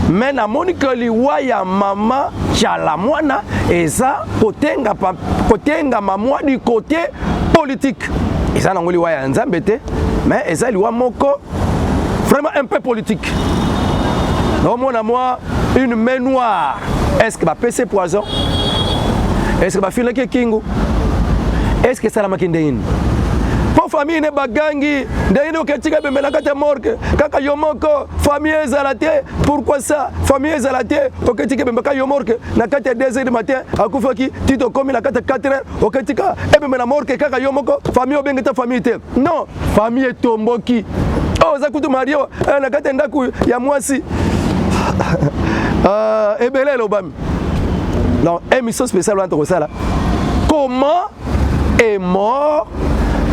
Mais namoni ke liwa ya mama Tshala Mwana eza kotenga kotengama mwa du côté politique. Eza nango liwa ya Nzambe te, mais eza liwa moko vraiment un peu politique. Naomona mwa une main noire. Est-ce que bapesi poison? Est-ce que bafilaki kingu? Est-ce que esalamaki ndenge nini? Mpo famille ne bagangi ndenge nini oketika ebembe na kati ya morgue kaka yo moko, famille ezala te? Pourquoi ça, famille ezala te? Oketika ebembe kaka yo morgue na kati ya 2 heures du matin, akufaki ti tokomi na kati ya 4 heures, oketika ebembe na morgue kaka yo moko, famille obenge te, famille te. Non, famille etomboki. Oyo oza kutu mario na kati ya ndako ya mwasi. Ebele elobami. Donc émission spéciale wana tokosala: comment est mort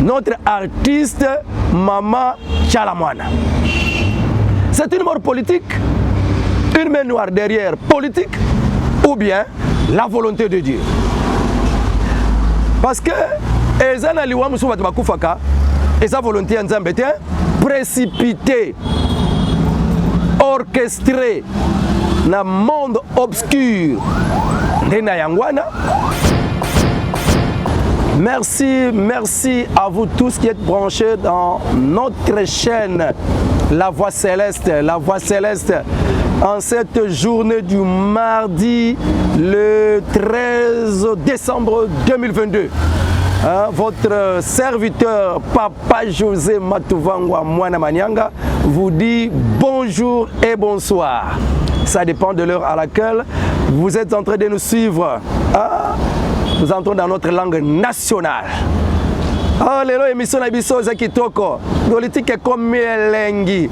notre artiste Mama Tshala Mwana? C'est une mort politique, une main noire derrière politique, ou bien la volonté de Dieu? Parce que eza na liwa mosusu bato bakufaka, eza volonté ya Nzambe te, précipité, orchestré na monde obscur. Nde na yango wana. Merci, merci à vous tous qui êtes branchés dans notre chaîne La Voix Céleste, La Voix Céleste, en cette journée du mardi le 13 décembre 2022. Hein, votre serviteur Papa José Matuvangwa Mwana Manyanga vous dit bonjour et bonsoir. Ça dépend de l'heure à laquelle vous êtes en train de nous suivre. Hein? Nous entrons dans notre langue nationale. Ah, lelo émission na biso eza kitoko, politique ekomi elengi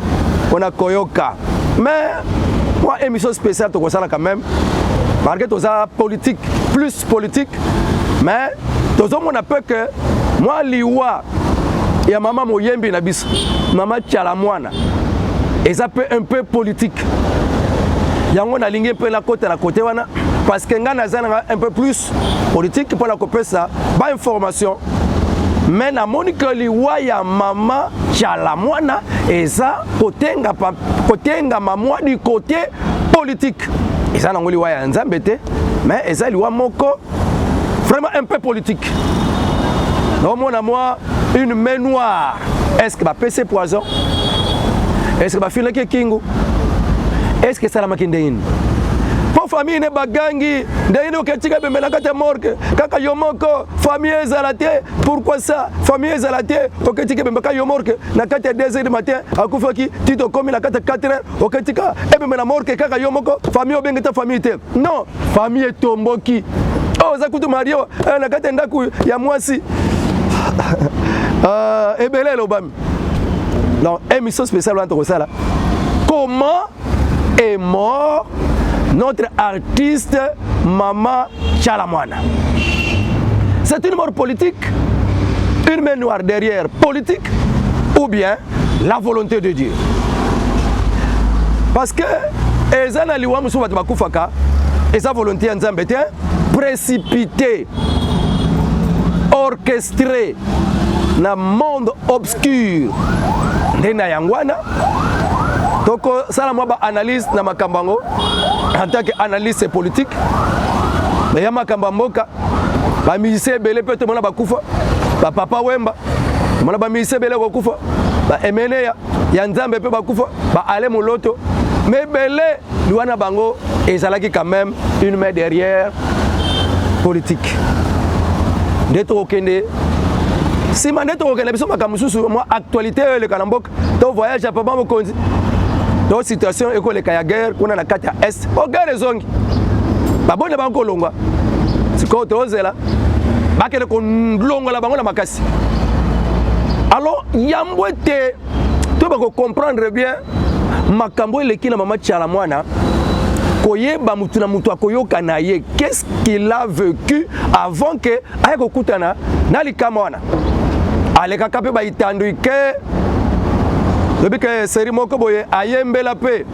mpona koyoka, mais mwa émission spéciale tokosala quand même, malgré toza politique, plus politique, mais tozomona mpe ke mwa liwa ya mama moyembi na biso, mama Tshala Mwana, eza mpe un peu politique. Yango nalingi mpe nakota na kote wana, parce que ngai naza nanga un peu plus politique mpona kopesa bainformation. Mais namoni ke liwa ya mama Tshala Mwana eza kotengama mwa du côté politique. Eza nango liwa ya Nzambe te, mais eza liwa moko vraiment un peu politique. Naomona mwa une main noire. Est ce que bapesi poison? Est ce que bafilaki kingu? Est ce que esalamaki ndenge nini? Mpo famille ne bagangi ndenge nini oketika ebembe na kati ya morgue kaka yo moko, famille ezala te? Pourquoi ça, famille ezala te? Oketika ebembe kaka yo morgue na kati ya 2 heures du matin, akufaki ti tokomi na kati ya 4 heures, oketika ebembe na morgue kaka yo moko, famille obenge te, famille te. Non, famille etomboki. Oyo oza kutu mario na kati ya ndako ya mwasi. Ebele elobami. Donc émission spéciale wana tokosala: comment est mort notre artiste Mama Tshala Mwana? C'est une mort politique, une main noire derrière politique, ou bien la volonté de Dieu? Parce que eza na liwa mosusu bato bakufaka, eza volonté ya Nzambe te, précipité, orchestré na monde obscur. Nde na yango wana tokosala mwa baanalyse na makambo yango en tant que analyste politique. Ya makambo ya mboka, bamusicien ebele mpe tomona bakufa, bapapa Wemba, tomona bamusicien ebele kokufa, baemeneya ya Nzambe mpe bakufa, baale moloto, mais ebele liwa na bango ezalaki quand même une main derrière politique. Nde tokokende nsima, nde tokokende biso makambo mosusu, mwa actualité oyo eleka na mboka, to voyage ya papa mokonzi, to situation ekoleka ya guerre kuna na kati ya Est. O guerre ezongi, babonde bango kolongwa. Sikoyo tozela bakende kolongola bango na makasi. Alors yambo ete to bakocomprendre bien makambo eleki na mama Tshala Mwana, koyeba mutu na mutu akoyoka na ye qu'est-ce qu'il a vécu avant ke aya kokutana na likama wana. Alekaka mpe baitando ike, lobi ke seri moko boye ayembela mpe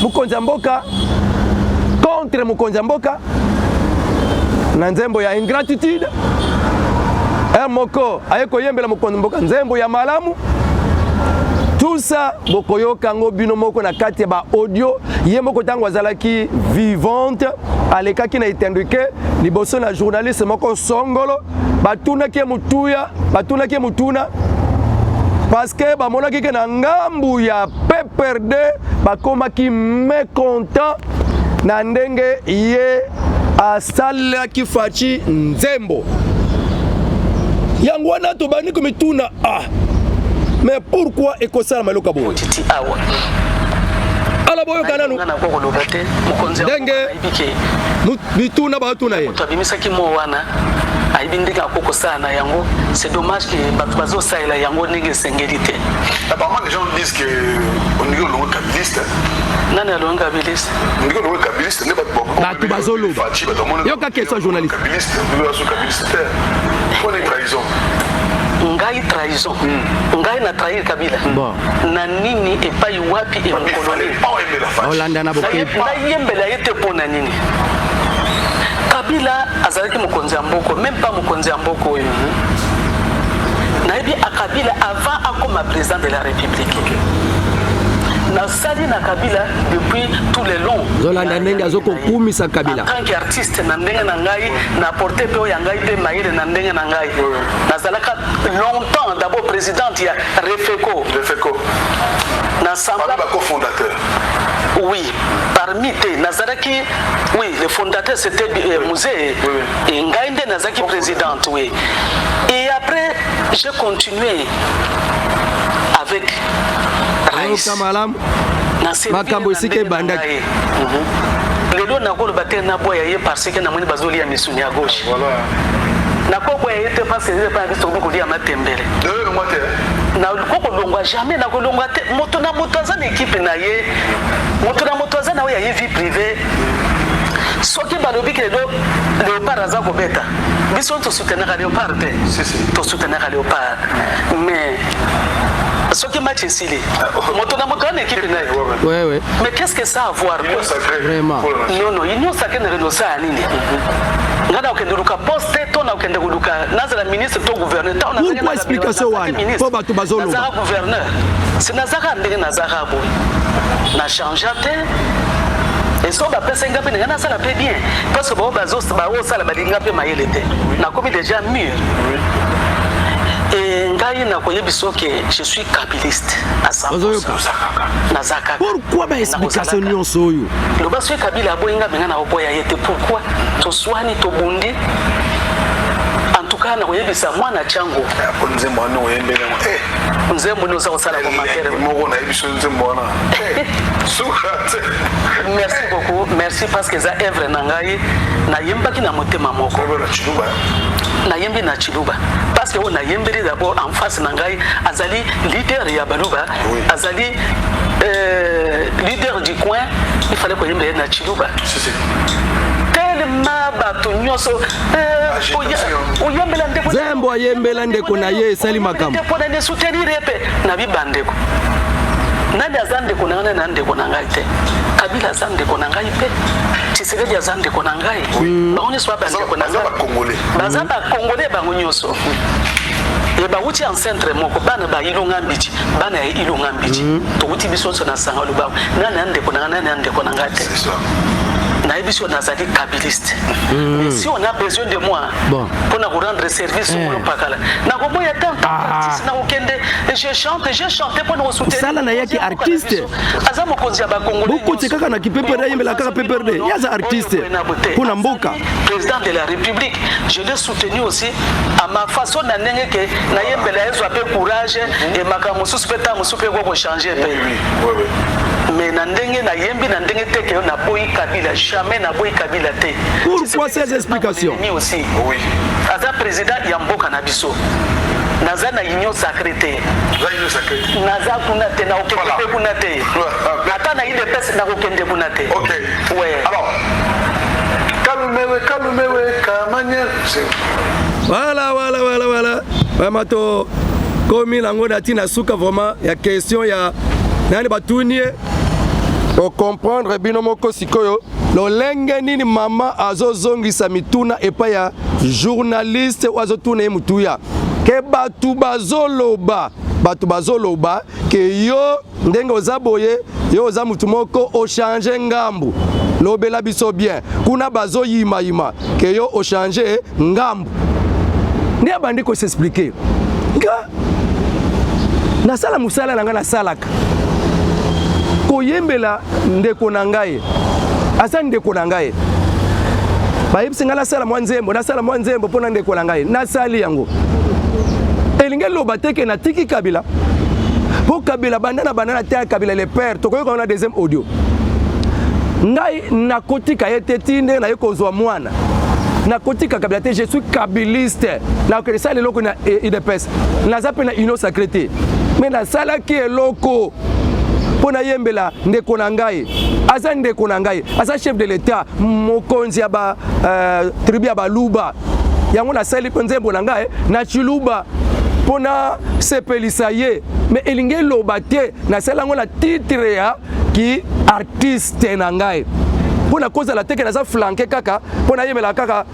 mokonzi ya mboka, contre mokonzi ya mboka na nzembo ya ingratitude. Moko aye koyembela mokonzi mboka nzembo ya malamu. Tout ça bokoyoka yango bino moko na kati ya ba audio. Ye moko ntango azalaki vivante alekaki na etendike liboso na journaliste moko songolo, batunaki ye motuya, batunaki ye motuna parce que bamonaki ke na ngambu ya PPRD bakomaki mécontent na ndenge ye asalelaki Fatshi nzembo. Yango wana tobandi komituna, ah, mais pourquoi ekosalama eloko boye? Titi awa. Ala, boyoka nanu. Nga nakoki koloba te, mokonzi ya Ndenge mboka nayebi ke mituna batuna ye. Moto abimisaki mo wana ayebi ndenge akoki kosala na yango. C'est dommage ke bato bazosalela yango ndenge esengeli te. Apparemment, les gens disent que on dit le kabiliste. Nani alongi kabiliste? On dit le kabiliste, ne pas Bato bazoloba. Yoka question journaliste. Kabiliste, nous sommes kabiliste. On est trahison. Ngai trahison? Ngai na trahir Kabila? Bon. Na nini, epai wapi, e Il mokolo fallait nini? pas aimer la Fatshi. Olanda na bokebi. Nayembela ye te. Mpo na nini? Kabila azalaki mokonzi ya mboka, même pas mokonzi ya mboka oyo nayebi. Akabila avant akoma président de la République, nasali na Kabila depuis tout le long. Zolanda ndenge azokokumisa Kabila. En tant qu'artiste, na ndenge na ngai na apporte mpe oyo ya ngai mpe mayele na ndenge na ngai. Nazalaka longtemps d'abord présidente ya Refeco. Refeco. Na sembla Parmi les cofondateurs. Oui, parmi te, nazalaki, oui, le fondateur c'était Mzee. Et ngai nde nazalaki présidente, oui. Et après j'ai continué avec Raïs. Yoka malamu. Na servir Makambo na esika ndenge na ebandaki. ngai. Lelo nakoloba te naboya ye parce que namoni bazolia misuni ya gauche. Voilà. Nakoboya ye te parce que epa na biso tokomi kolia matembele. D'ailleurs, moi, t'es. Nakoki kolongwa jamais, nakolongwa te. Moto na moto aza na équipe na ye, moto na moto aza na oyo ya ye vie privée. Soki balobi ke lelo Léopard aza kobeta, biso tosoutenaka Léopard te. Si, si. Tosoutenaka Léopard, mais soki match esili, moto na moto aza na équipe na ye. Mais qu'est-ce que ça a à voir? Union sacrée. Vraiment. Pour la nation. Non, union sacrée na renoncer ya nini? Nga na kokende koluka poste to na kokende koluka nazala ministre to gouverneur? Ntango nazalaki Pourquoi na explication nazalaki wana? ministre. Po bato bazoloba. Nazalaka gouverneur, si nazalaka ndenge nazalaka boye, na change te. Eso bapesa nga mpe ndenge nasala mpe bien, parce que bao baosala balinga mpe mayele te. Nakomi déjà mûr e ngai nakoyebi soki je suis kabiliste à 100%. Ozoyoka. Naza kaka. Pourquoi baexplication Nakozalaka. nyonso oyo? Loba soki Kabila aboyi nga, menga nakoboya ye te. Pourquoi toswani, tobundi? En tout cas nakoyebisa mwana Tiango. Po nzembo wana oyembeli yango. Eh, Nzembo nini oza kosala commentaire? Moko nayebi so nzembo wana. Eh, suka te. Merci beaucoup, merci, parce que eza œuvre na ngai, nayembaki na motema moko. Oyo na Chiluba. Nayembi na Chiluba parce que oyo nayembeli d'abord en face na ngai azali leader ya Baluba. Azali leader du coin, il fallait koyembela ye na Chiluba. Si, si. Tellement bato nyonso Agitation. Oyembela ndeko. Nzembo ayembela ndeko na ye esali makambo. Mpona ne soutenir ye mpe na bibandeko. Nani aza ndeko na ngai? Nani na ndeko na ngai te? Kabila aza ndeko na ngai mpe Tshisekedi aza ndeko na ngai. Bango nyonso ba bandeko na Baza ngai. Bacongolais. Baza Bacongolais bango nyonso. E bawuti ancêtre moko, bana ba Ilunga Mbiti, bana ya Ilunga Mbiti. Towuti biso nyonso na sanga Lubango. Nani ya ndeko na ngai, nani ya ndeko na ngai te? C'est ça. Nayebi so nazali kabiliste, mais si on a besoin de moi Bon. mpona korendre service songolo pakala, nakoboya te. En tant qu'artiste nakokende, je chante, j'ai chanté mpona kosoutenir. Kosala na ye ki artiste. Aza mokonzi ya Bakongolais. Bokoti kaka na kiPPRD, ayembela kaka PPRD. Ye aza artiste mpona mboka. Président de la République, je l'ai soutenu aussi à ma façon, na ndenge ke nayembela ezwa mpe courage e makambo mosusu mpe ntango mosusu mpe eko kochange mpe. Mais na ndenge nayembi, na ndenge te ke naboyi Kabila, jamais naboyi Kabila te. Pourquoi ces explications? Ennemi aussi. Aza président ya mboka na biso. Naza na union sacrée te. Za union sacrée. Naza kuna te, nakokende mpe kuna te. Ata na UDPS nakokende kuna te. Ok. Ouais. Alors, Kalumewe, Kalumewe, Kamanyel. Voilà, vraiment to komi nango na ntina suka vraiment ya question ya nani batuni ye. Ocomprendre bino moko sikoyo lolenge nini mama azozongisa mituna epai ya journaliste oyo azotuna ye motuya ke bato bazoloba. Bato bazoloba ke yo ndenge oza boye, yo oza mutu moko ochange ngambu. Lobela biso bien. Kuna bazoyimayima ke yo ochange ngambu. Nde abandi kosexplike nga nasala mosala na ngai, nasalaka koyembela ndeko na ngai, aza ndeko na ngai. Bayebisi ngai nasala mwa nzembo, nasala mwa nzembo mpo na ndeko na ngai, nasali yango. Elingi eloba te ke natiki Kabila, mpo Kabila banda na banda na te ya Kabila le père. Tokoyoka na deuxième audio. Ngai nakotika ye te ti ndenge naye kozwa mwana. Nakotika Kabila te, je suis kabiliste. Nakokende sala eloko na UDPS, naza mpe na Union sacrée te, mais nasalaki eloko mpo nayembela ndeko na ngai. Aza ndeko na ngai, aza chef de l'État, mokonzi ya ba tribu ya Baluba. Yango nasali mpe nzembo na ngai na Chiluba mpo nasepelisa ye, mais elingi eloba te nasali yango na titre ya ki artiste na ngai mpo na kozala teke naza flanke kaka mpo nayembela kaka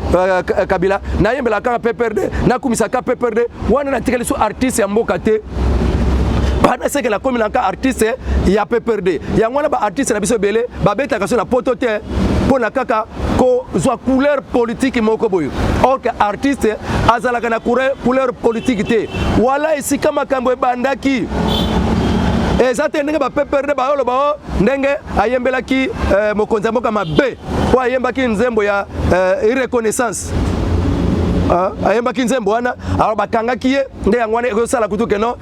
Kabila, nayembela kaka PPRD, nakumisa kaka PPRD. Wana natikali so artiste ya mboka te. Bana seke nakomi na ka artiste ya PPRD. Yango wana baartiste na biso ebele babetaka so na poto te mpo na kaka kozwa couleur politique moko boye, or que artiste azalaka na couleur politique te. Wala esika makambo ebandaki eza te ndenge baPPRD bayoloba o ndenge ayembelaki mokonzi ya mboka mabe, mpo ayembaki nzembo ya irreconnaissance. Ayembaki nzembo wana, alors bakangaki ye. Nde yango wana ekosala kutu keno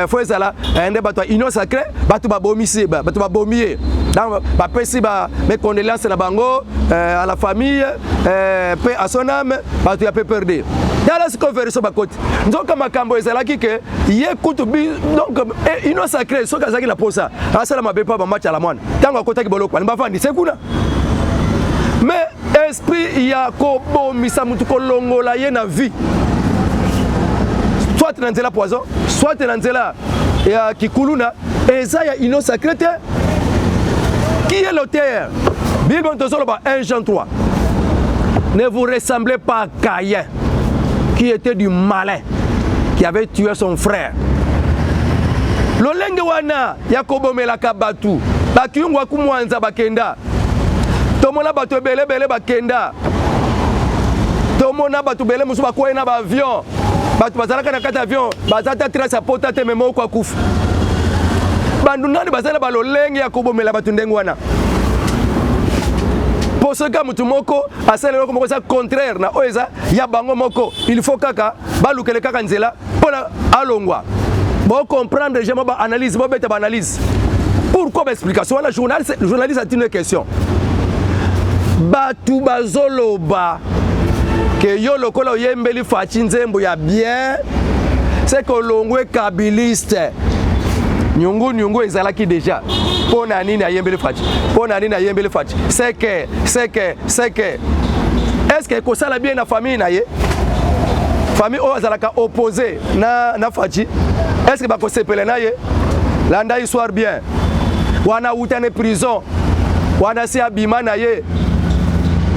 fo ezala nde bato ya Union sacrée, bato babomisi, bato babomi ye. Donc bapesi ba mes condoléances na bango à la famille, paix à son âme. Bato ya PPRD, tala sikoyo version bakoti. Nzoka makambo ezalaki ke ye kutu donc Union sacrée, soki azalaki na posa asala mabe mpo bamatia la mwana, ntango akotaki boloko, balingi bafandise kuna. Mais esprit ya kobomisa mutu, kolongola ye na vie, soit na nzela poison, soit na nzela ya kikuluna, eza ya Union sacrée te. Qui est l'auteur? Bible tozoloba 1 Jean 3: ne vous ressemblez pas à Caïn, qui était du malin, qui avait tué son frère. Lolenge wana ya kobomelaka bato, bakiyungu akumwanza bakenda, tomona bato ebele ebele bakenda, tomona bato ebele mosusu bakwei na baavion. Bato bazalaka na kati ya avion, baza ta trace ya pota te, mais moko akufa. Bandu nani baza na balolenge ya kobomela bato ndenge wana? Mpo soki motu moko asala eloko moko eza contraire na oyo eza ya bango moko, il faut kaka balukele kaka nzela mpona alongwa. Bocomprendre jamais baanalyse, bobeta baanalyse. Pourquoi baexplication wana? Journaliste atino question: bato bazoloba ke yo lokola oyembeli Fatshi nzembo ya bien, c'est que olongwe kabiliste. Nyungu nyungu ezalaki déjà. Mpo na nini ayembeli Fatshi? Mpo na nini ayembeli Fatshi? C'est que est ce que ekosala bien na famille na ye, famille oyo azalaka opposé na Fatshi? Est ce que bakosepela na ye? Landa histoire bien. Wana awuta ne prison wana, si abima na ye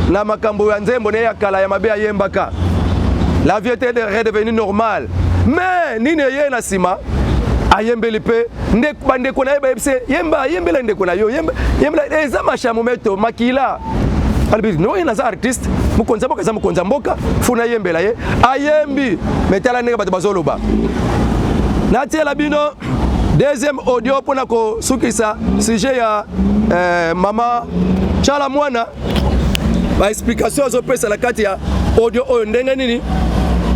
na makambo ya nzembo ne ya kala ya mabe ayembaka, la vie était redevenue normale. Mais nini eye na nsima? Ayembeli mpe bandeko na ye, bayebise: yemba, yembela ndeko na yo, yembela. Eza mashamo meto makila. Alobi: no, ye naza artiste, mokonzi ya mboka eza mokonzi ya mboka, funa yembela ye. Ayembi, mais tala ndenge bato bazoloba. Natiela bino deuxième audio mpona kosukisa sujet ya mama Tshala Mwana. Baexplication azopesa na kati ya audio oyo, ndenge nini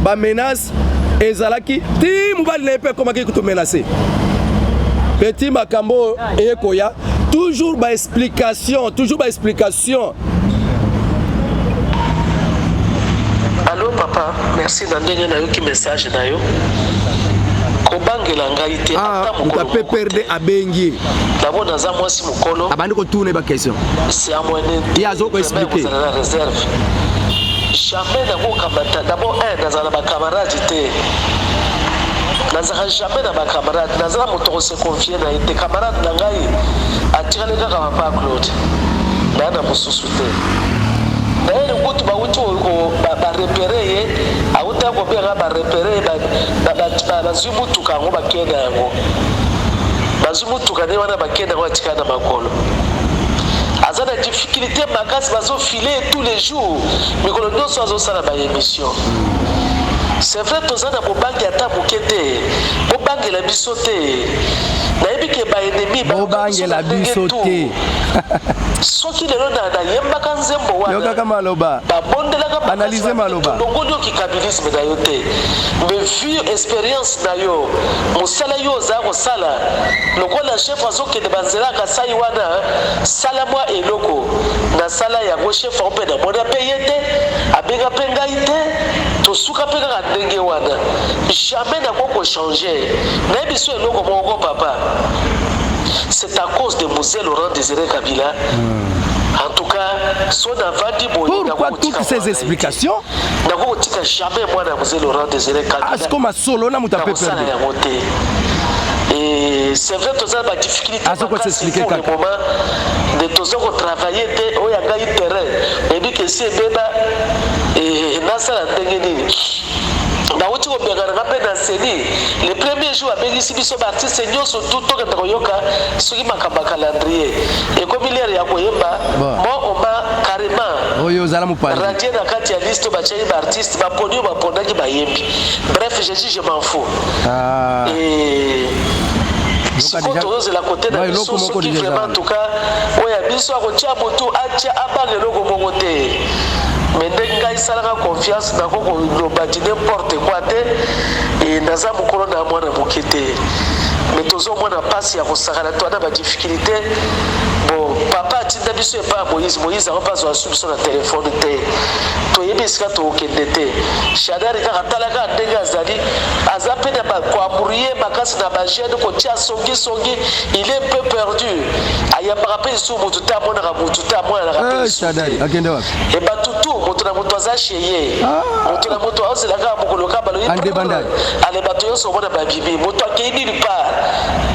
bamenace ezalaki ti mobali na ye mpe akomaki kutu menace petit. Makambo oyo eye koya, toujours baexplication, toujours baexplication. Allo papa, merci na ndenge nayoki message na yo. Kobangela ngai te ata moto mokolo ape moko PPRD te. Abengi ye. D'abord naza mwasi mokolo. Abandi kotuna ye baquestion. C'est à moyen. Ye azo koexpliquer. Na réserve, jamais nakokamata. D'abord un, nazala na bacamarade te, nazalaka jamais na bacamarade, nazala moto kose confier na ye te. Camarade na ngai atikali kaka papa Claude, naa na mosusu te. D'ailleurs kutu bawuti barepere ye, awutaki kobenga barepere ye, bazwi motuka yango bakei na yango, bazwi motuka nde wana bakei na yango, atikala na makolo, aza na difficulté makasi, bazofile ye tous les jours, mikolo nyonso azosala baémission. C'est vrai, toza na bobangi ata moke te, bobangela biso te. Nayebi ke baennemi bobangela biso te. Soki lelo nayembaka nzembo wana, yokaka maloba, babondelaka. Analyse maloba. Longoli oki kabilisme na yo te, mais vu expérience na yo, mosala yo oza kosala lokola chef azokende banzela ya Kasai wana, sala mwa eloko nasala yango. Chef yango mpe namona mpe ye te, abenga mpe ngai te, tosuka mpe kaka ndenge wana. Jamais nakoki kochanger. Nayebi so eloko moko, papa, c'est à cause de Mzee Laurent Désiré Kabila. En tout cas, so navandi boye, Pourquoi toutes ces explications? Nakoki kotika jamais mwana ya Mzee Laurent Désiré Kabila. Asko masolo na moto nakosala apeperde. Yango te. Et c'est vrai, toza na badifficulté Azo s'expliquer pour le kaka. moment de toza kotravaille te. Oyo ya ngai terrain, nayebi ke esi ebeba, nasala ndenge nini? Nauti kobengana nga mpe na seni. Le premier jour abengisi biso baartiste nyonso tu, tokende koyoka soki makambo ya calendrier ekomi l'heure ya koyemba. Bon. Mo oma carrément Oyo ozala mopanzi. Radié na kati ya liste batiaki baartiste, baponi oyo bapondaki bayembi. Bref, je dis, je m'en fous. Ah. Et sikoyo Déjà- tozozela kote na Ouais, biso eloko moko soki déjà vraiment, eza. en tout cas, oyo ya biso akotia motu, atia, abanga eloko moko te. Mais ndenge ngai esalaka confiance, nako koloba di n'importe quoi te. E naza mokolo na mwana moke te, mais tozomona mpasi ya kosakana to ana badifficulté. Bon, papa atinda biso epai ya Moïse. Moïse yango mpe azwa su biso na telefone te, toyebi esika tokokende te. Shadari kaka, tala kaka ndenge azali, aza mpe na koembrouiller makasi na bajeune, kotia songisongi. Il est un peu perdu, ayambaka mpe lisusu motu te, amonaka motu te, amonanaka mpe Eh, lisusu Shadari te. Akende wapi? E bato tu, moto na moto aza chez ye, moto na moto aozela kaka mokolo kaka balobi Ande bandali. Ale, bato nyonso omona babimi, moto akei nulle part.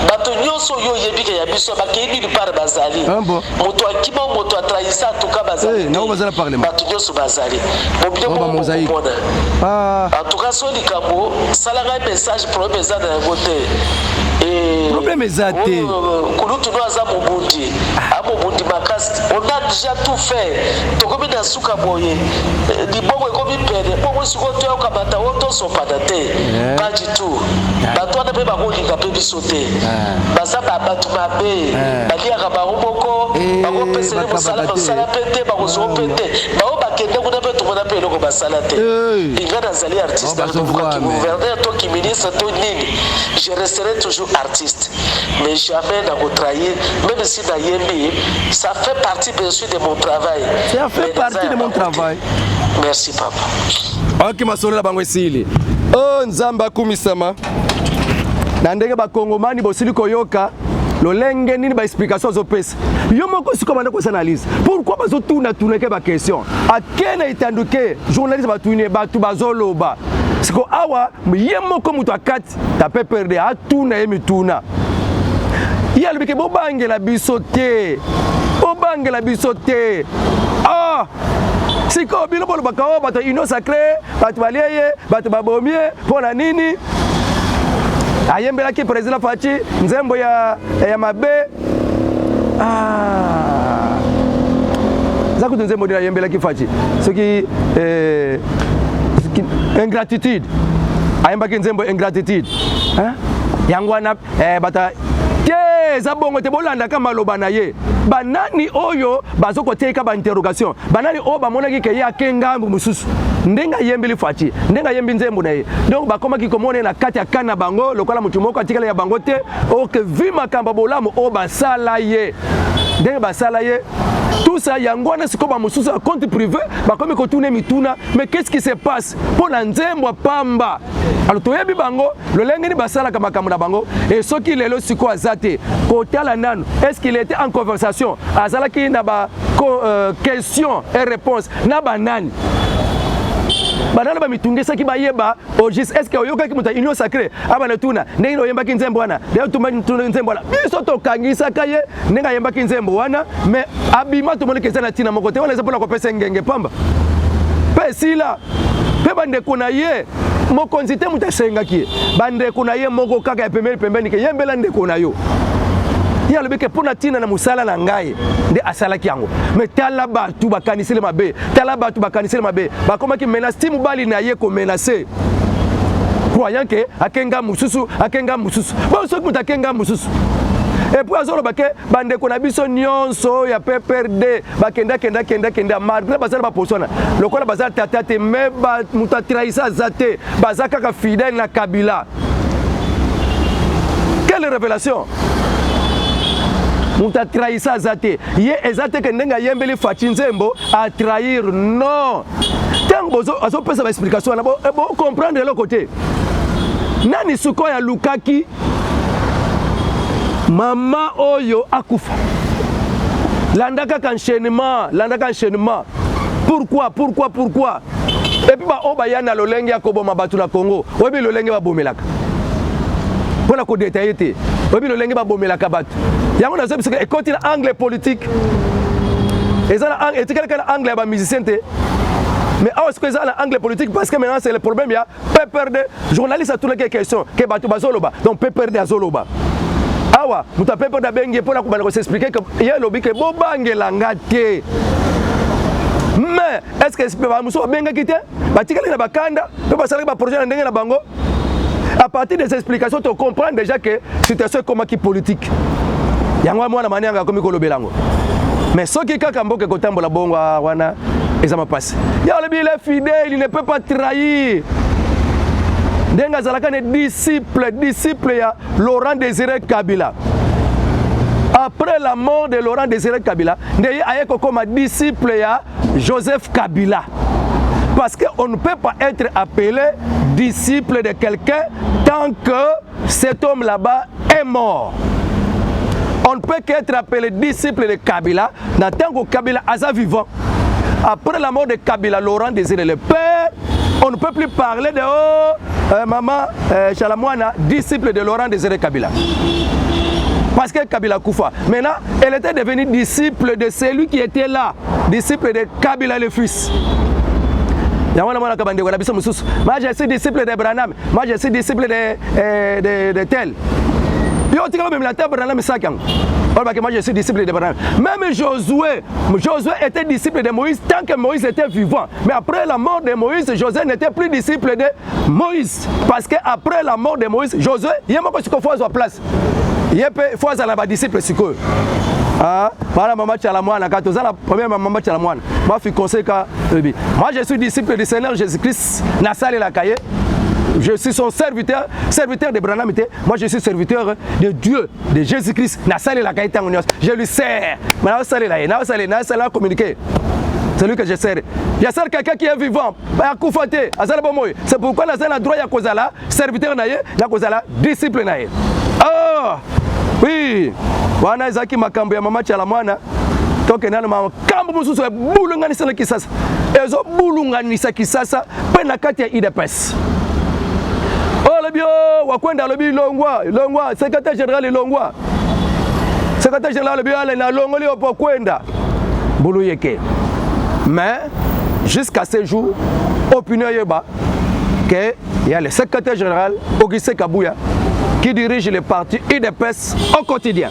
Bato nyonso oyo oyebi ke ya biso bakei nulle part, bazali. Ah bon. Moto akima, moto atrahisa, atuka bazali Eh, te. nango bazala parlement. Bato nyonso bazali bobino Oh, moko bamosaïque. bokomona. Ah. En tout cas, so likambo, salaka message, problème eza na yango te. Problème eza te. Oyo, kulutu no aza mobundi, amobundi makasi. On a déjà tout fait, tokomi na suka boye. Libongo ekomi pene bongo, sikoyo toyokamata o tosopana te. Pas du tout. Bato wana mpe bakolinga mpe biso te, baza bato mabe, baliaka bango moko. Bakopesele mosala, Bakabaka te. mosala mpe te, bakozwa mpe te. Bao bakende kuna mpe, tomona mpe eloko basala te. Nga nazali artiste, Oh, bazovoir, ki mais- gouverneur to ki ministre to nini, je resterai toujours artiste, mais jamais nakotrahir. Même si nayembi, ça fait partie bien sûr de mon travail. Ça fait Mais partie naza ya de mon bango te. travail. Merci, papa. Ok, masolo na bango esili. O Nzambe akumisama na ndenge bakongomani bosili koyoka lolenge nini baexplication azopesa. Yo moko sikoyo banda kosala analyse. Pourquoi bazotunatuna ke baquestion ake na etanduke journaliste, batuni ye, bato bazoloba. Siko awa ye moko moto akati ta PPRD atuna ye mituna, ye alobi ke bobangela biso te, bobangela biso te. Ah, sikoyo bino bolobaka oyo bato ya Union sacrée, bato balie ye, bato babomi ye. Mpo na nini ayembelaki président Fatshi nzembo ya mabe? Ah. Eza kutu nzembo nini ayembelaki Fatshi? Soki ingratitude, ayembaki nzembo ingratitude, hein? Yango wana bato te, eza bongo te. Bolandaka maloba na ye. Banani oyo bazokotiaka bainterrogation? Banani oyo bamonaki ke ye ake ngambu mosusu ndenge ayembeli Fatshi, ndenge ayembi nzembo na ye? Donc bakomaki komona ye na kati ya kan na bango lokola motu moko atikala ya bango te. Oke vi makambo ya bolamu oyo basala ye, ndenge basala ye, tout ça, yango wana sikoyo bamosusu ya compte privé bakomi kotuna mituna: mais qu'est-ce qui se passe mpo na nzembo ya pamba? Alors toyebi bango lolenge nini basalaka makambo na bango. E soki lelo sikoyo aza te, kotala nanu, est ce qu'il était en conversation, azalaki na ba question et réponse na banani? Banana bamitungisaki bayeba au juste, est ce que oyokaki moto ya Union sacrée abana tuna ndenge nini oyembaki nzembo wana, ndenge otumbaki nzembo wana? Biso tokangisaka ye ndenge ayembaki nzembo wana, mais abima, tomoniki eza na ntina moko te. Wana eza mpona kopesa ngenge pamba mpe esila. Mpe bandeko na ye, mokonzi te moto asengaki ye, bandeko na ye moko kaka ya pembeni pembeni ke yembela ndeko na yo. Ye alobi ke mpo na ntina na mosala na ngai nde asalaki yango. Mais tala bato bakaniseli mabe, tala bato bakaniseli mabe, bakomaki menace ti mobali na ye komenacer, croyant ke akenga mosusu, akenga mosusu. Bon, soki moto akenga mosusu, et puis azoloba ke bandeko na biso nyonso ya PPRD bakenda kenda kenda kenda, malgré baza na baposo wana, lokola baza tata te, mais moto atrahisa aza te, baza kaka fidèle na Kabila. Quelle révélation! Moto atrahisa aza te. Ye eza te ke ndenge ayembeli Fatshi nzembo atrahir, non. Ntango azopesa baexplication wana, bocomprendre eloko te. Nani sikoyo alukaki mama oyo akufa? Landa kaka enchaînement, landa kaka enchaînement. Pourquoi, pourquoi, pourquoi? Et puis baoyo baya na lolenge ya koboma bato na Congo, oyebi lolenge babomelaka, mpona kodétailler te, oyebi lolenge babomelaka bato yango. Nazoyebi biso ekoti na angle politique, eza na etikali kaka na angle ya bamusicien te, mais awa sikoyo eza na angle politique, parce que maintenant c'est le problème ya PPRD. Journaliste atunaki question ke bato bazoloba, donc PPRD azoloba awa, moto ya PPRD abengi ye mpona kobanda kos'expliquer ke ye alobi ke bobangelanga te. Mais est ce que bamosusu babengaki te, batikali na bakanda mpe basalaki baprojet na ndenge na bango? À partir des explications, to comprendre déjà que situation ekomaki politique. Yango mwana manianga akomi kolobela yango. Mais soki kaka mboka ekotambola bongo wana, eza mapasi. Ye alobi il est fidèle, il ne peut pas trahir, ndenge azalaka ne disciple ya Laurent Désiré Kabila. Après la mort de Laurent Désiré Kabila, nde ye aye kokoma disciple ya Joseph Kabila, parce qu'on ne peut pas être appelé disciple de quelqu'un tant que cet homme là-bas est mort. On ne peut qu'être appelé disciple de Kabila dans tant que Kabila aza vivant. Après la mort de Kabila, Laurent Désiré le père, on ne peut plus parler de oh, maman Tshala Muana, disciple de Laurent Désiré Kabila. Parce que Kabila kufa. Maintenant, elle était devenue disciple de celui qui était là, disciple de Kabila le fils. Yango wana monaka bandeko na biso mosusu: moi je suis disciple de Branham, moi je suis disciple de tel. Yo otikala omemela te Branham esaki yango, olobaki moi je suis disciple de Branham. Même Josué, Josué était disciple de Moïse tant que Moïse était vivant, mais après la mort de Moïse, Josué n'était plus disciple de Moïse, parce que après la mort de Moïse, Josué ye moko sikoyo faut azwa place, ye mpe faut azala na badisciple sikoyo. Ah, voilà mama Tshala Muana, ka toza na première mama Tshala Muana mafi conseil ka lobi: moi je suis disciple du Seigneur Jésus-Christ, nasalelaka ye, je suis son serviteur. Serviteur de Branham te, moi je suis serviteur de Dieu, de Jésus-Christ, nasalelaka ye ntango nyonso, je lui sers. Mais naosalela ye, naosalela, naosala communiquer celui que je sers. Je sers quelqu'un qui est vivant, akufa te, azala bomoi. C'est pourquoi naza na droit ya kozala serviteur na ye, ya kozala disciple na ye. Oh oui, wana ezalaki makambo ya mama Tshala Muana. Tokende nano makambo mosusu ebulunganisa na Kisasa, ezobulunganisa Kisasa mpe na kati ya UDPS. Oyo alobi o Wakwenda, alobi longwa, longwa secrétaire général, longwa secrétaire général. Alobi ale nalongoli yo po kwenda mbulu yeke. Mais jusqu'à ce jour, opinion yeba que il y a le secrétaire général Augustin Kabouya qui dirige le parti UDPS au quotidien.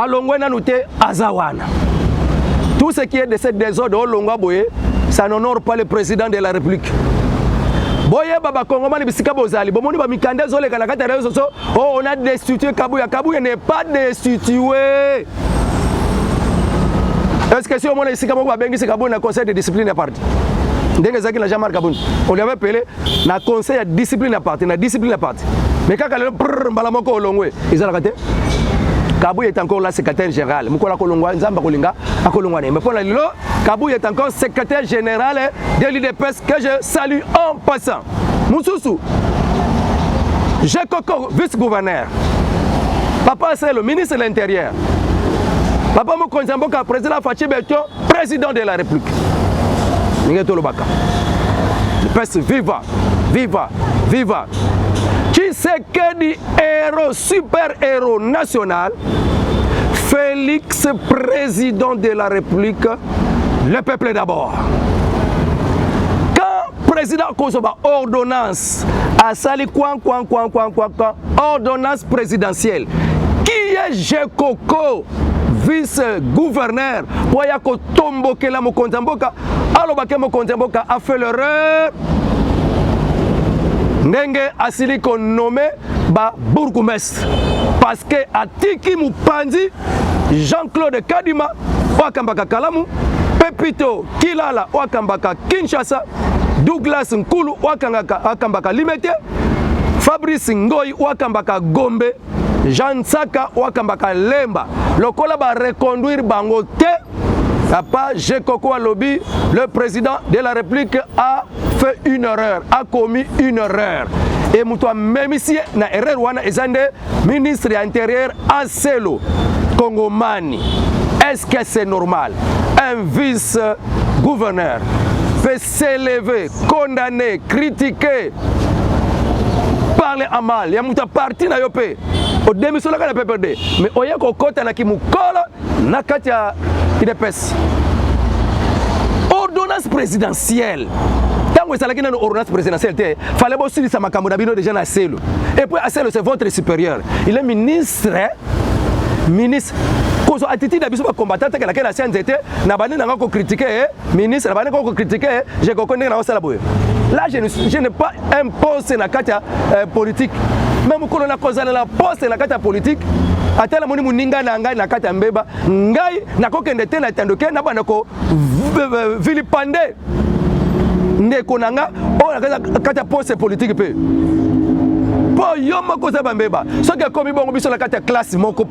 Alongwe nanu te, aza wana. Tout ce qui est de ce désordre, olongwa boye, ça n'honore pas le président de la République. Boyeba, bakongomani bisika bozali, bomoni bamikanda ezoleka na kati ya réseaux sociaux: oh, on a destitué Kabuya. Kabuya n'est pas destitué. Est ce que si omona esika moko babengisi Kabuya na conseil de discipline ya parti, ndenge ezalaki na Jean-Marc Kabund, on lui avait appelé na conseil ya discipline ya parti, na discipline ya parti? Mais kaka lelo prr, mbala moko olongwe, ezalaka te. Kabuya est encore là, secrétaire général. Mokolo akolongwa, Nzambe akolinga, akolongwa na ye. Mais mpo na lelo, Kabuya est encore secrétaire général de l'UDPS, que je salue en passant. Mosusu, Jekoko, vice-gouverneur. Papa, c'est le ministre de l'Intérieur. Papa mokonzi ya mboka, président Fatshi Béton, président de la République. Ndenge tolobaka. Pes viva, viva, viva. Tshisekedi héros, super héros national. Félix, président de la République, le peuple d'abord. Quand président akozwa ordonnance, asali kwan kwan kwan kwan kwan kwan, ordonnance présidentielle, qui est Gecoco, vice-gouverneur, po aya kotombokela mokonzi ya mboka, alobake mokonzi ya mboka a fait l'erreur ndenge asili konommer ba bourgmestre parce que atiki mopanzi Jean-Claude Kadima oyo akambaka Kalamu, Pepito Kilala oyo akambaka Kinshasa, Douglas Nkulu oyo akambaka Limete, Fabrice Ngoi oyo akambaka Gombe, Jean Nsaka oyo akambaka Lemba. Lokola bareconduire bango te, papa Gecoco alobi le président de la République a fait une erreur, a commis une erreur. Et moto amemisi ye na erreur wana eza nde ministre ya intérieur Aselo Kongomani. Est-ce que c'est normal? Un vice-gouverneur peut s'élever, condamner, critiquer, parler en mal ya moto parti na yo mpe odemisolaka na PPRD, mais oye kokɔta na kimokolo na kati ya UDPS. Ordonnance présidentielle, ntango ezalaki nano ordonnance présidentielle te, fallait bosilisa makambo na bino déjà na Aselo. Et puis Aselo, c'est votre supérieur, il est ministre, ministre. Kozwa attitude na biso bacombattant tekelake na sia nzete na bandi nanga kocritiquer ministre, na bandi kocritiquer Gecoco ndenge na osala boye. Là, je n'ai pas un poste na kati ya politique, mais mokolo na kozala na poste na kati ya politique, ata namoni moninga na ngai na kati ya mbeba, ngai nakokende te na etandoke na banda ko vilipender ndeko na nga oyo na kati ya poste politique mpe mpo yo moko oza bambeba. Soki ekomi bongo, biso na kati ya classe moko,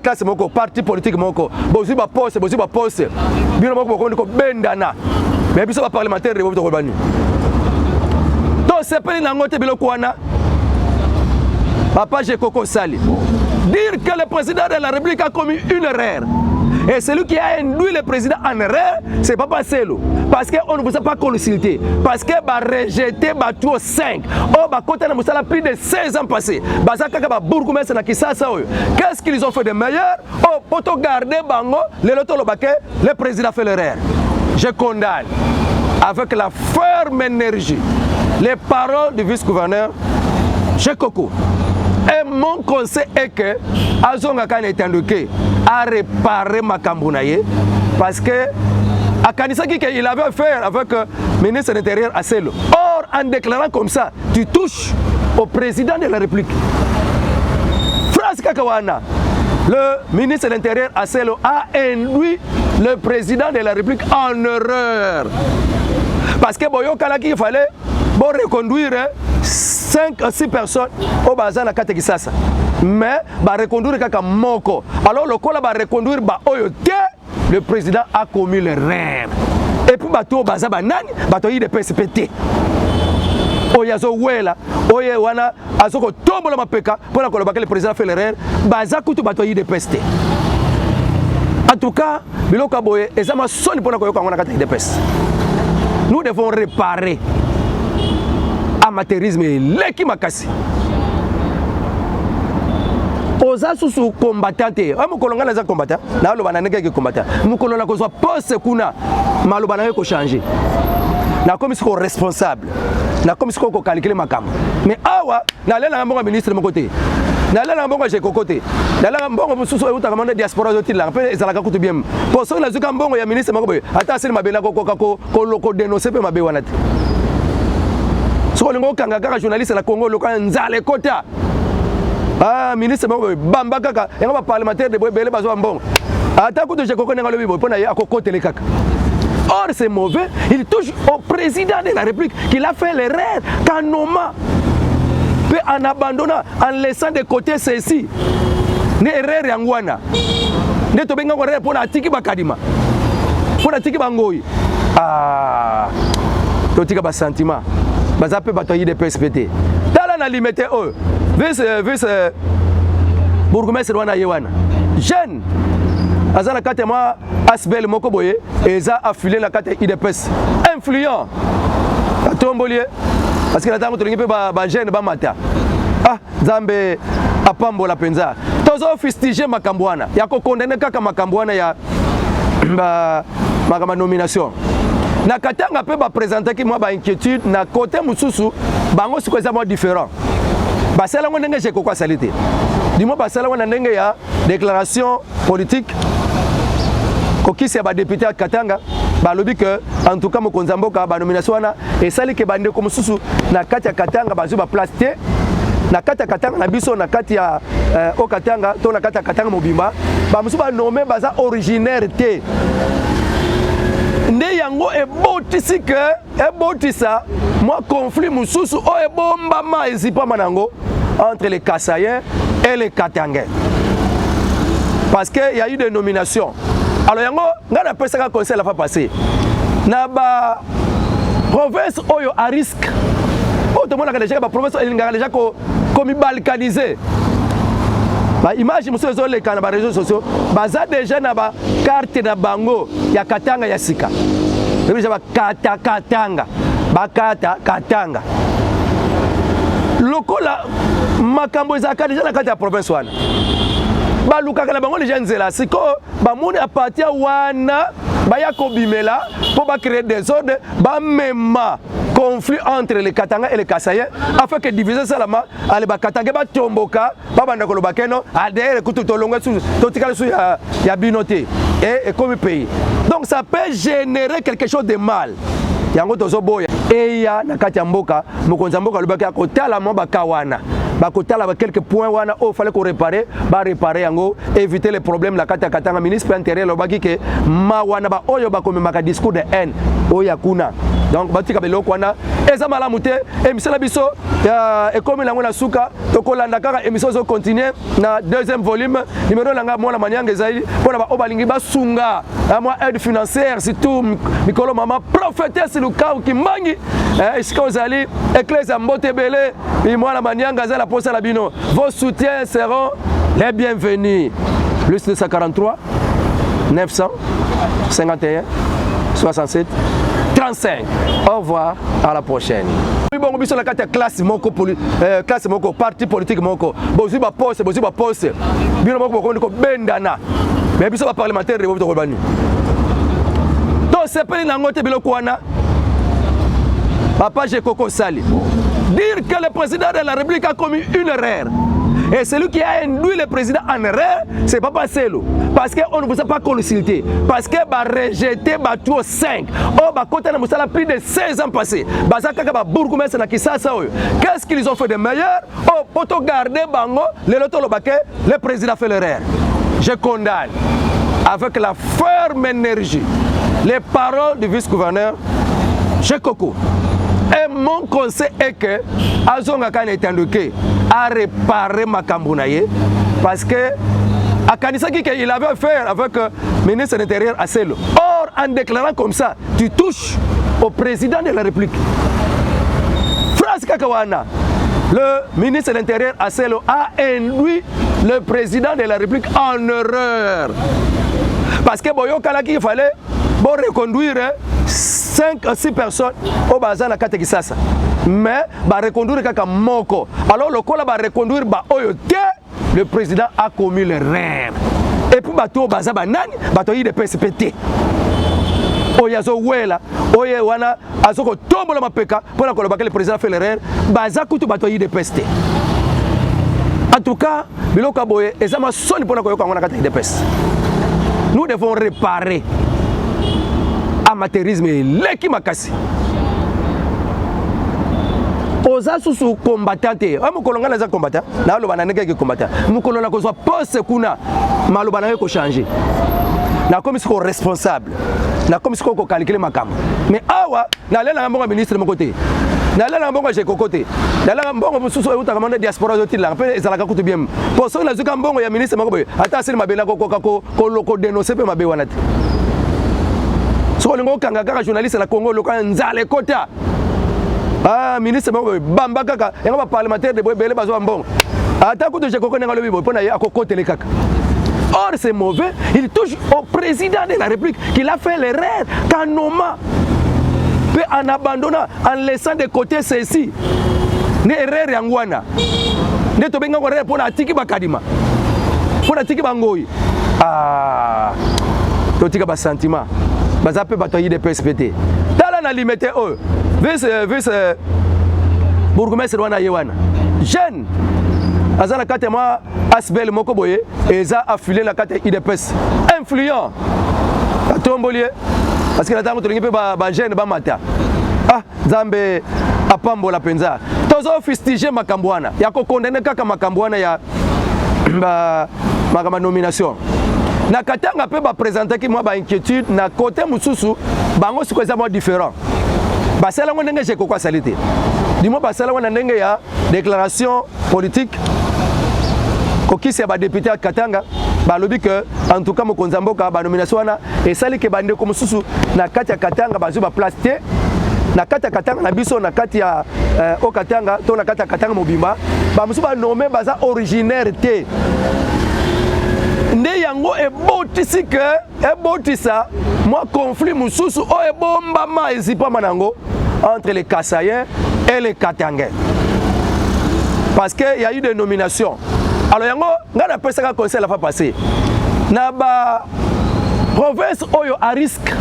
classe moko, parti politique moko, bozwi baposte, bozwi baposte, bino moko bokomi kobendana, mais biso baparlementaire de tokoloba nini? Tosepeli nango te biloko wana. Papa Gecoco Sali, dire que le président de la République a commis une erreur et celui qui a induit le président en erreur, c'est Papa Selo, parce qu'on ne vous a pas consulté, parce que ba rejeté bato 5 oyo bakota na mosala plus de 16 ans passés, baza kaka babourgmestre na Kisasa oyo. Qu'est-ce qu'ils ont fait de meilleur oyo po togarder bango lelo toloba ke le président fait l'erreur? Je condamne avec la ferme énergie les paroles du vice-gouverneur Gecoco. Et mon conseil est que azongaka na etandoke aréparer makambo na ye, parce que akanisaki qu'il avait affaire avec ministre de l'Intérieur Aselo. Or, en déclarant comme ça, tu touches au président de la République. Phrase kaka wana, le ministre de l'Intérieur Aselo a induit le président de la République en erreur, parce que boyokalaki, il fallait bo reconduire 5 6 personnes oyo baza na kati ya Kisasa, mais bareconduire kaka moko. Alors lokola bareconduire baoyo te, le président a commis l'erreur. Et puis bato oyo baza banani? Bato ya UDPS mpe te. Oyo azowela oyo wana azokotombola mapeka mpona koloba ke le président fait l'erreur, baza kutu bato ya UDPS te. En tout cas, biloko ya boye eza masoni mpona koyoka yango na kati ya UDPS. Nous devons réparer. Amateurisme eleki makasi. Oza susu combattant te. Oyo mokolo ngai naza combattant, naloba na ndenge eke combattant. Mokolo na kozwa poste kuna, maloba na yo ekochanger. Nakomi sikoyo responsable, nakomi sikoyo kocalculer makambo. Mais awa nalelanga mbongo ya ministre moko te, nalelanga mbongo ya Gecoco te, nalelanga mbongo mosusu eutaka mona diaspora azotilanga mpe ezalaka kutu bien, mpo soki nazwika mbongo ya ministre moko boye, ata asili mabe, nakokoka kodénoncer mpe mabe wana te. Soki olingi okanga kaka journaliste na Congo, loka nzala ekota. Ah, ministre moko boye, bamba kaka yango. Baparlementaire de boye ebele bazwa mbongo, ata kutu Gecoco ndenge alobi boye mpo na ye akokotele kaka. Or c'est mauvais, il touche au président de la République qu'il a fait l'erreur qu'en nommant mpe en abandonnant, en laissant de côté ceci. Nde erreur yango wana nde tobengango erreur, mpo na atiki bakadima, mpo na atiki bangoyi. Ah, totika basentiment. Baza mpe bato ya UDPS mpe te. Tala na Limete oyo vice bourgmestre wana, ye wana jeune. Aza na kati ya mwa asbel moko boye eza affilié na kati ya UDPS. Influent. Atomboli ye parce que na ntango tolingi mpe ba jeune bamata. Ah, Nzambe apambola mpenza. Tozo fustiger makambo wana ya kocondamner kaka makambo wana ya makambo ya nomination. Na Katanga mpe baprésentaki mwa bainquiétude na côté mosusu. Bango sikoyo eza mwa différent, basala yango ndenge Jekoko asali te, du moins basala yango na ndenge ya déclaration politique. Kokisi ya badéputé ya Katanga balobi ke en tout cas mokonzi ya mboka, banomination wana esali ke bandeko mosusu na kati ya Katanga bazwi baplace te na kati ya Katanga na biso, na kati ya o Katanga to na kati ya Katanga mobimba. Bamosusu banome baza originaire te, nde yango ebotisi ke ebotisa mwa conflit mosusu oyo ebombama, ezipama nango entre les Kasaïens et les Katangais, parce que y a eu des nominations. Alors yango ngai napesaka conseil la fois passée na ba province oyo à risque, oyo tomonaka déjà baprovince elingaka déjà komibalkaniser. Baimage mosusu ezoleka na baréseaux sociaux, baza déjà na bacarte na bango ya Katanga ya sika. Déjà bakata Katanga, bakata Katanga lokola makambo ezalaka déjà na kati ya province wana, balukaka na bango déjà nzela. Sikoyo bamoni à partir wana baya kobimela mpo bacréer désordre, bamema conflit entre les Katanga et les Kasaïens afin que division esalama. Ale Bakatanga batomboka, babanda koloba keno adere kutu tolongwe susu, totikali susu ya bino te e ekomi pays. Donc ça peut générer quelque chose de mal. Yango tozoboya eya na kati ya mboka. Mokonzi ya mboka alobaki akotala mwa baka wana, bakotala ba quelques points wana oyo fallait koréparer, baréparer yango, éviter les problèmes na kati ya Katanga. Ministre intérieur alobaki ke ma wana baoyo bakomemaka discours de haine oyo ya kuna, donc batika biloko wana, eza malamu te. Émission na biso ekomi nango na suka. Tokolanda kaka émission ezocontinue na deuxième volume. Numéro na nga Mwana Manianga ezali mpona baoyo balingi basunga mwa aide financière, surtout mikolo mama prophétesse Lukau Kimbangi, esika ozali, église ya mbote ebele. Mwana Manianga aza na posa na bino. Vos soutiens seront les bienvenus. Plus 243 951 67 35. Au revoir, à la prochaine. Bongo biso na kati ya classe moko, classe moko, parti politique moko, bozwi baposte, bozwi baposte bino moko, bokomi kobendana. Mais biso baparlementaire rebo tokoloba nini? Tosepeli nango te biloko wana. Papa Jekoko Sali, dire que le président de la République a commis une erreur et celui qui a induit le président en erreur, c'est Papa Selo. Parce qu'on ne vous a pas consulté. Parce que ba rejeté bato 5. Oh, ba kota na musala plus de 16 ans passés. Baza kaka ba bourgmestre na Kisasa oyo. Qu'est-ce qu'ils ont fait de meilleur? Oh, poto garder bango, le loto le président fait l'erreur. Je condamne avec la ferme énergie les paroles du vice-gouverneur Jekoko. Et mon conseil est que azonga kana etandoke a réparer makambo na ye, parce que akanisaki qu'il avait affaire avec le ministre de l'Intérieur Aselo. Or, en déclarant comme ça, tu touches au président de la République. Phrase kaka wana, le ministre de l'Intérieur Aselo a induit le président de la République en erreur. Parce que boyokalaki, il fallait bon reconduire 5 6 personnes oyo baza na kati ya Kisasa, mais bareconduire kaka moko. Alors lokola bareconduire baoyo te, le président a commis l'erreur. Et puis bato oyo baza banani? Bato ya UDPS mpe te. Oyo azowela oyo wana azokotombola mapeka mpona koloba ke le président fait l'erreur, baza kutu bato ya UDPS te. En tout cas, biloko ya boye eza masoni mpona koyoka yango na kati ya UDPS. Nous devons réparer. Amateurisme eleki makasi. Oza susu combattant te. Oyo mokolo ngai naza combattant, naloba na ndenge eke combattant. Mokolo na kozwa poste kuna, maloba na ngai kochange. Nakomi sikoyo responsable, nakomi sikoyo kocalculer makambo. Mais awa nalelanga mbongo ya ministre moko te, nalelanga mbongo ya Jekoko te, nalelanga mbongo mosusu eutaka mona diaspora azotilanga mpe ezalaka kutu bien. Mpo soki nazwika mbongo ya ministre moko boye, ata asili mabe, nakokoka kodénoncer mpe mabe wana te. Soki olingi okanga kaka journaliste na Congo, loka nzala ekota. Ah, ministre moko boye, bamba kaka yango. Baparlementaire de boye ebele bazwa mbongo. Ata kutu Jekoko ndenge alobi boye mpo na ye akokotele kaka. Or c'est mauvais, il touche au président de la République qu'il a fait l'erreur qu'en nommant mpe en abandonnant, en laissant de côté ceci. Nde erreur yango wana nde tobengango erreur mpo na atiki bakadima, mpo na atiki bangoyi. Ah, totika basentiment, baza mpe bato ya UDPS mpe te. Tala na Limete oyo vice bourgmestre wana, ye wana jeune aza na kati ya mwa ASBL moko boye eza affilié na kati ya UDPS, influent, atomboli ye parce que na ntango tolingi mpe bajeune bamata. Ah, Nzambe apambola mpenza. Tozofustige makambo wana ya kokondane kaka makambo wana ya makambo ya nomination na Katanga. Mpe baprésentaki mwa bainquiétude na côté mosusu. Bango sikoyo eza mwa différent, basala yango ndenge Jekoko asali te, du moins basala yango na ndenge ya déclaration politique. Kokisi ya badéputé ya Katanga balobi ke en tout cas mokonzi ya mboka, banomination wana esali ke bandeko mosusu na kati ya Katanga bazwi baplace te na kati ya Katanga na biso, na kati ya o Katanga to na kati ya Katanga mobimba. Bamosusu banome baza originaire te. Nde yango ebotisi ke ebotisa mwa conflit mosusu oyo ebombama, ezipama nango entre les Kasaïens et les Katangais, parce que y a eu des nominations. Alors yango ngai napesaka conseil la fois passée na ba province oyo à risque,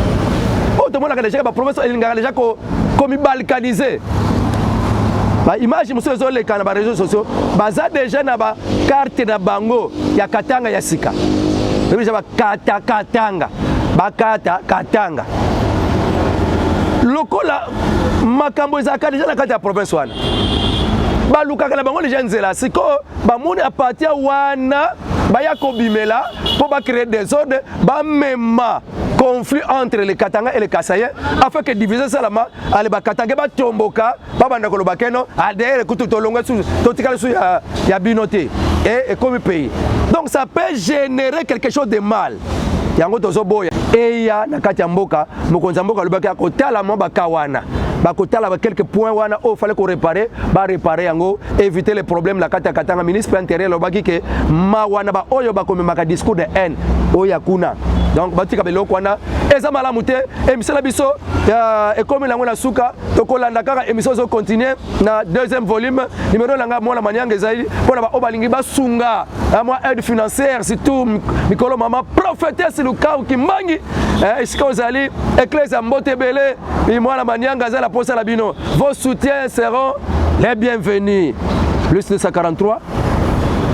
oyo tomonaka déjà baprovince elingaka déjà komibalkaniser. Baimage mosusu ezoleka na baréseaux sociaux, baza déjà na bacarte na bango ya Katanga ya sika. Déjà bakata Katanga, bakata Katanga lokola makambo ezalaka déjà na kati ya province wana, balukaka na bango déjà nzela. Sikoyo bamoni à partir wana baya kobimela mpo bacréer désordre, bamema conflit entre les Katanga et les Kasaïens afin que division esalama. Ale Bakatanga batomboka, babanda koloba keno adere kutu tolongwe susu, totikali su ya bino te e ekomi pays. Donc ça peut générer quelque chose de mal. Yango tozoboya eya na kati ya mboka. Mokonzi ya mboka alobaki akotala mwa baka wana, bakotala ba quelques points wana oyo fallait koréparer, baréparer yango, éviter les problèmes na kati ya Katanga. Ministre intérieur alobaki ke ma wana baoyo bakomemaka discours de haine oyo ya kuna, donc batika biloko wana, eza malamu te. Émission na biso ekomi nango na suka. Tokolanda kaka émission ezocontinue na deuxième volume. Numéro na nga Mwana Manianga ezali mpona baoyo balingi basunga mwa aide financière, surtout mikolo mama prophétesse Lukau Kimbangi, esika ozali, église ya mbote ebele. Mwana Manianga aza na posa na bino. Vos soutiens seront les bienvenus. Plus 243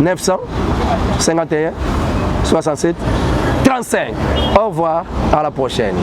951 67 35. Au revoir, à la prochaine.